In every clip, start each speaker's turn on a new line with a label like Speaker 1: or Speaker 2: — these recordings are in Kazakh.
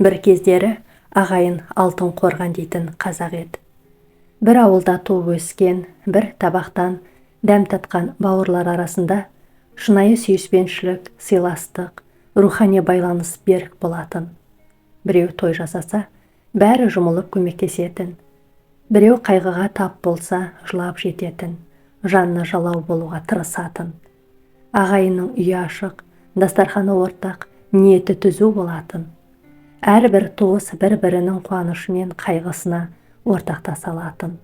Speaker 1: Бір кездері ағайын алтын қорған дейтін қазақ еді. Бір ауылда туып өскен, бір табақтан дәм татқан бауырлар арасында шынайы сүйіспеншілік, сыйластық, рухани байланыс берік болатын. Біреу той жасаса, бәрі жұмылып көмектесетін. Біреу қайғыға тап болса, жылап жететін, жанына жалау болуға тырысатын. Ағайынның үйі ашық, дастарханы ортақ, ниеті түзу болатын. Әрбір туыс бір-бірінің қуанышы мен қайғысына ортақтаса алатын.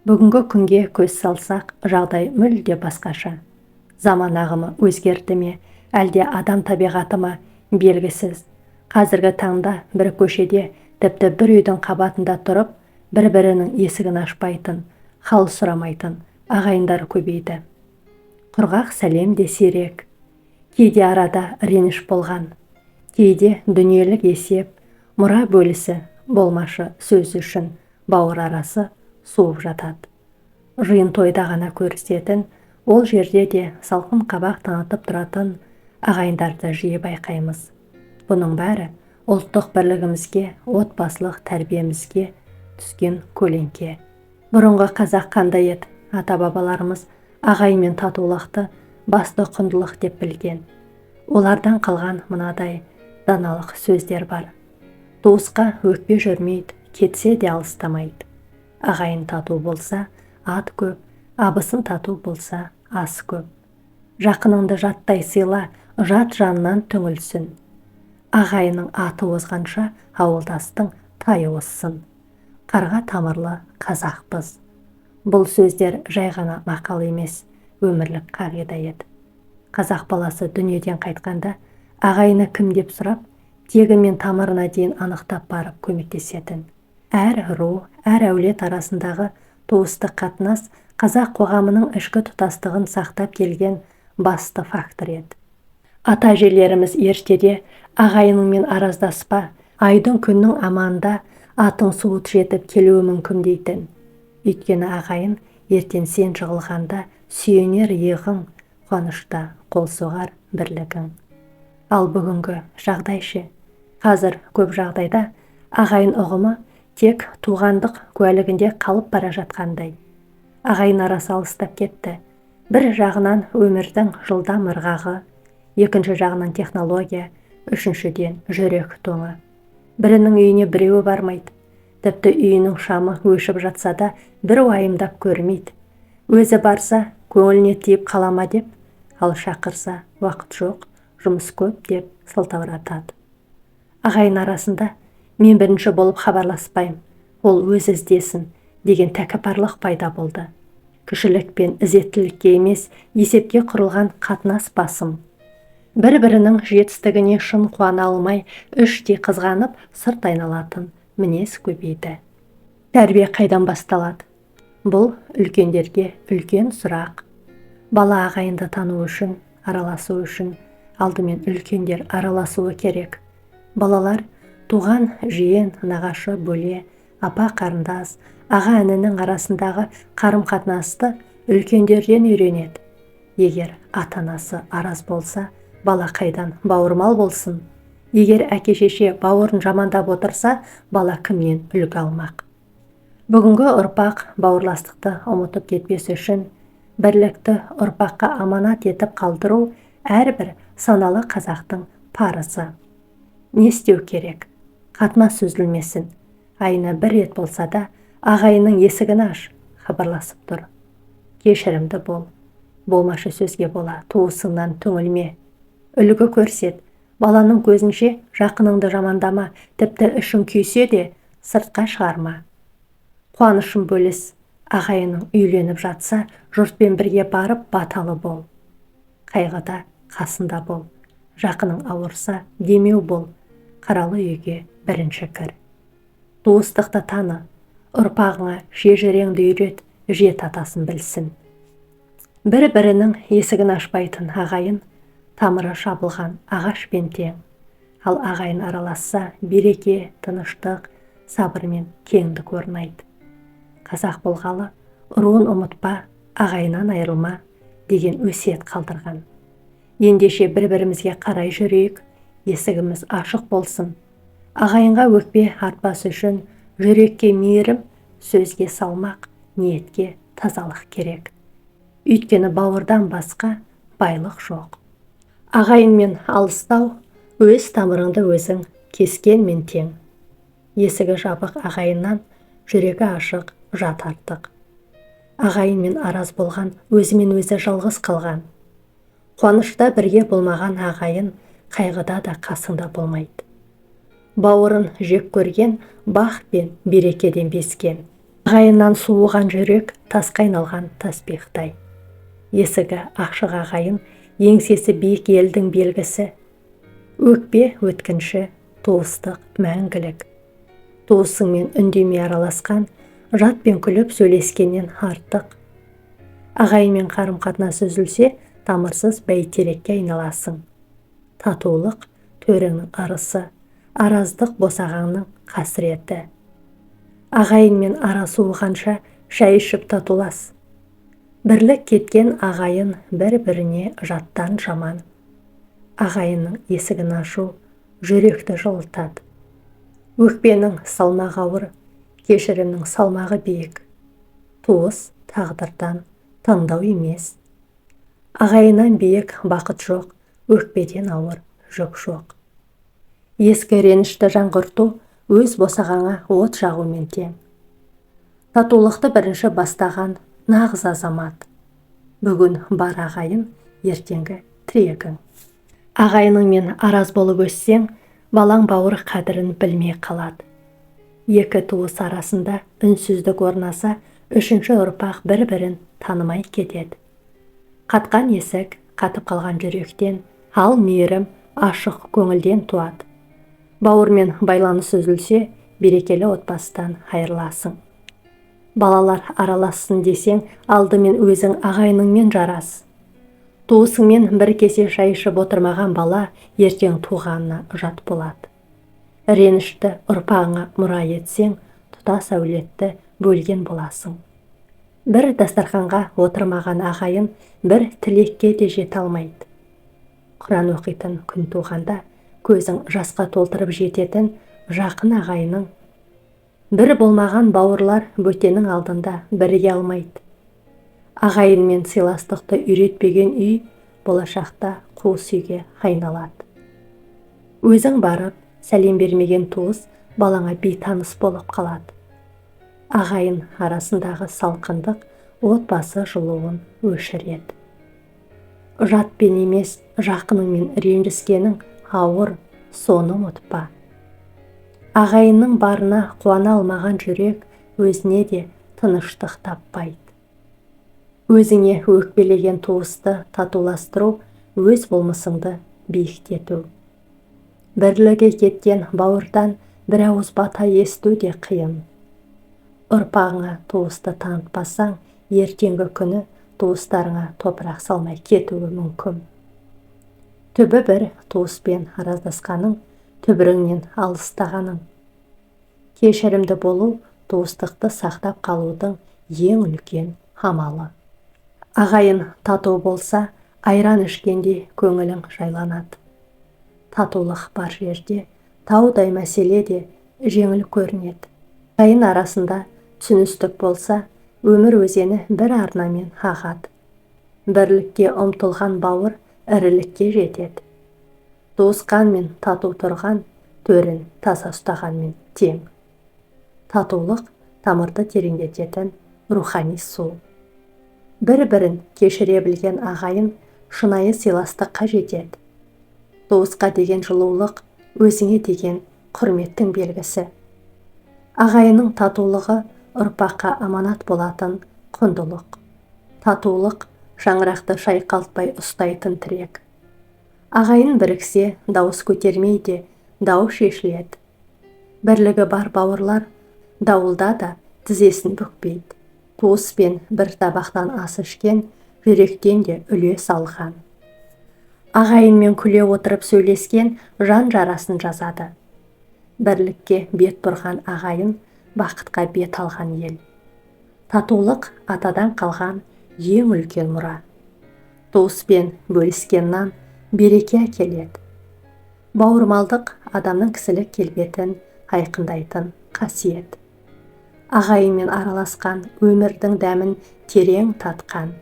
Speaker 1: Бүгінгі күнге көз салсақ, жағдай мүлде басқаша. Заман ағымы өзгерді ме, әлде адам табиғаты ма, белгісіз. Қазіргі таңда бір көшеде, тіпті бір үйдің қабатында тұрып, бір-бірінің есігін ашпайтын, хал сұрамайтын ағайындар көбейді. Құрғақ сәлем де сирек. Кейде арада реніш болған, кейде дүниелік есеп, мұра бөлісі болмашы сөз үшін бауыр арасы суып жатады. Жиын тойда ғана көрісетін, ол жерде де салқын қабақ танытып тұратын ағайындарды жиі байқаймыз. Бұның бәрі ұлттық бірлігімізге, отбасылық тәрбиемізге түскен көлеңке. Бұрынғы қазақ қандай еді? Ата-бабаларымыз ағайын мен татулықты басты құндылық деп білген. Олардан қалған мынадай даналық сөздер бар. Туысқа өкпе жүрмейді, кетсе де алыстамайды. Ағайын тату болса, ат көп, абысын тату болса, ас көп. Жақыныңды жаттай сыйла, жат жанынан түңілсін. Ағайынның аты озғанша, ауылдастың тайы озсын. Қарға тамырлы қазақпыз. Бұл сөздер жай ғана мақал емес, өмірлік қағида еді. Қазақ баласы дүниеден қайтқанда ағайыны кім деп сұрап, тегі мен тамырына дейін анықтап барып көмектесетін. Әр ру, әр әулет арасындағы туыстық қатынас қазақ қоғамының ішкі тұтастығын сақтап келген басты фактор еді. Ата әжелеріміз ертеде ағайыныңмен араздаспа, айдың күннің аманында атың суыт жетіп келуі мүмкін дейтін. Өйткені ағайын ертең сен жығылғанда сүйенер иығың, қуанышта қол соғар бірлігің. Ал бүгінгі жағдай ше? Қазір көп жағдайда ағайын ұғымы тек туғандық куәлігінде қалып бара жатқандай. Ағайын арасы алыстап кетті. Бір жағынан өмірдің жылдам ырғағы, екінші жағынан технология, үшіншіден жүрек тоңы. Бірінің үйіне біреуі бармайды. Тіпті үйінің шамы өшіп жатса да бір уайымдап көрмейді. Өзі барса, көңіліне тиіп қалама деп, ал шақырса, уақыт жоқ, жұмыс көп деп сылтауратады. Ағайын арасында мен бірінші болып хабарласпаймын, ол өзі іздесін деген тәкаппарлық пайда болды. Кішілік пен ізеттілікке емес, есепке құрылған қатынас басым. Бір-бірінің жетістігіне шын қуана алмай, іштей қызғанып, сырт айналатын мінез көбейді. Тәрбие қайдан басталады? Бұл үлкендерге үлкен сұрақ. Бала ағайынды тану үшін, араласу үшін алдымен үлкендер араласуы керек. Балалар туған жиен, нағашы, бөле, апа қарындас, аға інінің арасындағы қарым-қатынасты үлкендерден үйренеді. Егер ата-анасы араз болса, бала қайдан бауырмал болсын? Егер әке-шеше бауырын жамандап отырса, бала кімнен үлгі алмақ? Бүгінгі ұрпақ бауырластықты ұмытып кетпес үшін бірлікті ұрпаққа аманат етіп қалдыру әрбір саналы қазақтың парызы. Не істеу керек? Қатынас үзілмесін. Айына бір рет болса да ағайынның есігін аш, хабарласып тұр. Кешірімді бол. Болмашы сөзге бола, туысыңнан түңілме. Үлгі көрсет. Баланың көзінше жақыныңды жамандама, тіпті ішің күйсе де сыртқа шығарма. Қуанышын бөліс. Ағайының үйленіп жатса, жұртпен бірге барып баталы бол. Қайғыда қасында бол. Жақының ауырса, демеу бол. Қаралы үйге бірінші кір. Туыстықты таны. Ұрпағыңа шежіреңді үйрет, жет атасын білсін. Бір-бірінің есігін ашпайтын ағайын тамыры шабылған ағашпен тең. Ал ағайын араласса, береке, тыныштық, сабыр мен кеңдік орнайды. Қазақ болғалы руын ұмытпа, ағайыннан айырылма деген өсиет қалдырған. Ендеше бір-бірімізге қарай жүрейік, есігіміз ашық болсын. Ағайынға өкпе артпас үшін жүрекке мейірім, сөзге салмақ, ниетке тазалық керек. Өйткені бауырдан басқа байлық жоқ. Ағайынмен алыстау өз тамырыңды өзің кескенмен тең. Есігі жабық ағайыннан жүрегі ашық жат артық. Ағайынмен араз болған өзімен өзі жалғыз қалған. Қуанышта бірге болмаған ағайын қайғыда да қасыңда болмайды. Бауырын жек көрген бақ пен берекеден безген. Ағайыннан суыған жүрек тасқа айналған таспиқтай. Есігі ашық ағайын еңсесі биік елдің белгісі. Өкпе өткінші, туыстық мәңгілік. Туысыңмен үндемей араласқан, жатпен күліп сөйлескеннен артық. Ағайынмен қарым-қатынас үзілсе, тамырсыз бәйтерекке айналасың. Татулық төріңнің ырысы, араздық босағаңның қасіреті. Ағайынмен ара суығанша шай ішіп татулас. Бірлік кеткен ағайын бір-біріне жаттан жаман. Ағайынның есігін ашу жүректі жылытады. Өкпенің салмағы ауыр, кешірімнің салмағы биік. Туыс тағдырдан таңдау емес. Ағайыннан биік бақыт жоқ, өкпеден ауыр жүк жоқ. Ескі ренішті жаңғырту өз босағаңа от жағумен тең. Татулықты бірінші бастаған нағыз азамат. Бүгін бар ағайын, ертеңгі тірегің. Ағайыныңмен араз болып өссең, балаң бауыр қадірін білмей қалады. Екі туыс арасында үнсіздік орнаса, үшінші ұрпақ бір-бірін танымай кетеді. Қатқан есік, қатып қалған жүректен, ал мейірім ашық көңілден туады. Бауырмен байланыс үзілсе, берекелі отбасыдан айырыласың. Балалар аралассын десең, алдымен өзің ағайыныңмен жарас. Туысыңмен бір кесе шай ішіп отырмаған бала ертең туғанына жат болады. Ренішті ұрпағыңа мұра етсең, тұтас әулетті бөлген боласың. Бір дастарханға отырмаған ағайын бір тілекке де жете алмайды. Құран оқитын күн туғанда көзің жасқа толтырып жететін жақын ағайының. Бір болмаған бауырлар бөтеннің алдында біріге алмайды. Ағайынмен сыйластықты үйретпеген үй болашақта қуыс үйге айналады. Өзің барып сәлем бермеген туыс балаңа бейтаныс болып қалады. Ағайын арасындағы салқындық отбасы жылуын өшіреді. Жатпен емес, жақыныңмен ренжіскенің ауыр, соны ұмытпа. Ағайынның барына қуана алмаған жүрек өзіне де тыныштық таппайды. Өзіңе өкпелеген туысты татуластыру өз болмысыңды биіктету. Бірлігі кеткен бауырдан бір ауыз бата есту де қиын. Ұрпағыңа туысты танытпасаң, ертеңгі күні туыстарыңа топырақ салмай кетуі мүмкін. Түбі бір туыспен араздасқаның, түбіріңнен алыстағаның. Кешірімді болу туыстықты сақтап қалудың ең үлкен амалы. Ағайын тату болса, айран ішкендей көңілің жайланады. Татулық бар жерде таудай мәселе де жеңіл көрінеді. Ағайын арасында түсіністік болса, өмір өзені бір арнамен ағады. Бірлікке ұмтылған бауыр ірілікке жетеді. Туысқанмен тату тұрған, төрін таза ұстағанмен тең. Татулық тамырды тереңдететін рухани су. Бір-бірін кешіре білген ағайын шынайы сыйластыққа жетеді. Туысқа деген жылулық өзіңе деген құрметтің белгісі. Ағайынның татулығы ұрпаққа аманат болатын құндылық. Татулық шаңырақты шайқалтпай ұстайтын тірек. Ағайын біріксе, дауыс көтермей де дау шешіледі. Бірлігі бар бауырлар дауылда да тізесін бүкпейді. Туыспен бір табақтан ас ішкен, жүректен де үлес алған. Ағайынмен күле отырып сөйлескен жан жарасын жазады. Бірлікке бет бұрған ағайын бақытқа бет алған ел. Татулық атадан қалған ең үлкен мұра. Туыспен бөліскен нан береке әкеледі. Бауырмалдық адамның кісілік келбетін айқындайтын қасиет. Ағайынмен араласқан өмірдің дәмін терең татқан.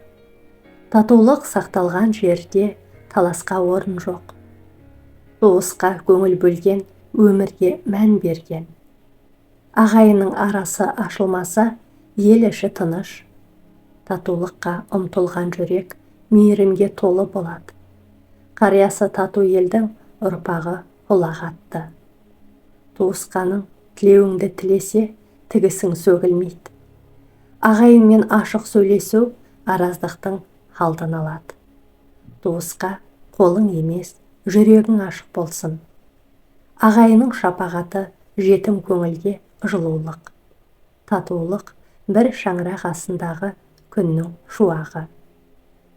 Speaker 1: Татулық сақталған жерде таласқа орын жоқ. Туысқа көңіл бөлген өмірге мән берген. Ағайынның арасы ашылмаса, ел іші тыныш. Татулыққа ұмтылған жүрек мейірімге толы болады. Қариясы тату елдің ұрпағы ұлағатты. Туысқаның тілеуіңді тілесе, тігісің сөгілмейді. Ағайынмен ашық сөйлесу араздықтың алдын алады. Туысқа қолың емес, жүрегің ашық болсын. Ағайынның шапағаты жетім көңілге жылулық. Татулық бір шаңырақ астындағы күннің шуағы.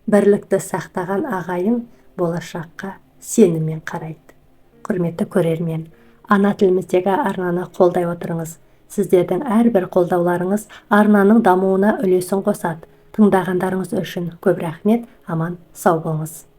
Speaker 1: Бірлікті сақтаған ағайын болашаққа сеніммен қарайды. Құрметті көрермен, ана тіліміздегі арнаны қолдай отырыңыз. Сіздердің әрбір қолдауларыңыз арнаның дамуына үлесін қосады. Тыңдағандарыңыз үшін көп рахмет. Аман сау болыңыз.